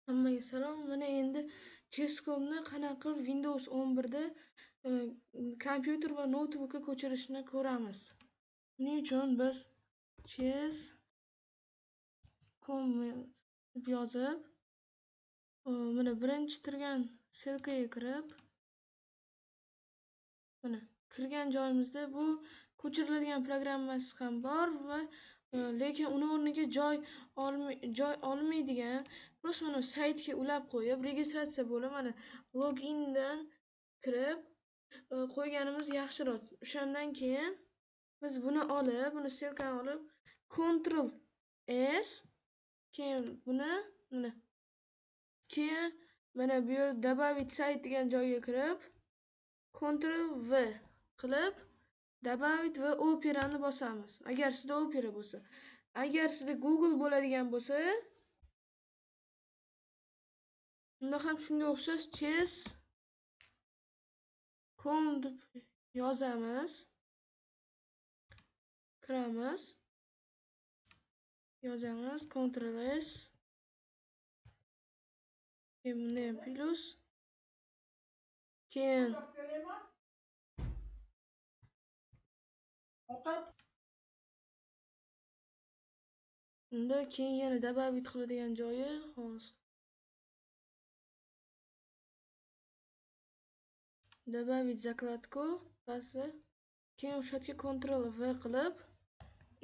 Hammaga salom. Mana endi Chess.comni qanaqa qilib Windows 11 da kompyuter va noutbukka ko'chirishni ko'ramiz. Buning uchun biz Chess.com deb yozib, mana birinchi turgan ссылкаga kirib, mana kirgan joyimizda bu ko'chiriladigan programmasi ham bor va lekin uni o'rniga joy olmaydigan, просто mana saytga ulab qo'yib, registratsiya bo'lib, mana logindan kirib qo'yganimiz yaxshiroq. O'shandan keyin biz buni olib, buni ссылкani olib, Ctrl S, keyin buni mana keyin mana bu yerda добавить sayt degan joyga kirib, Ctrl V qilib добавить va Opera'ni bosamiz. Agar sizda Opera bo'lsa, agar sizda Google bo'ladigan bo'lsa, unda ham shunga o'xshash Chess.com deb yozamiz. Kiramiz. Yozamiz Ctrl S. Keyin bunda ham plus. Keyin unda keyin yana добавить qiladigan joyi hozir. Добавить закладку pastda. Keyin o'sha yerga Ctrl V qilib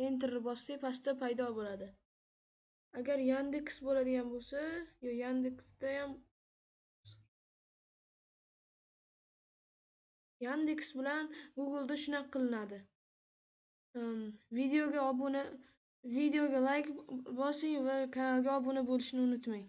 Enter bossak pastda paydo bo'ladi. Agar Yandex bo'ladigan bo'lsa, yo Yandexda ham Yandex bilan Google'da shunaqa qilinadi. Videoga like bosing va kanalga obuna bo'lishni unutmang.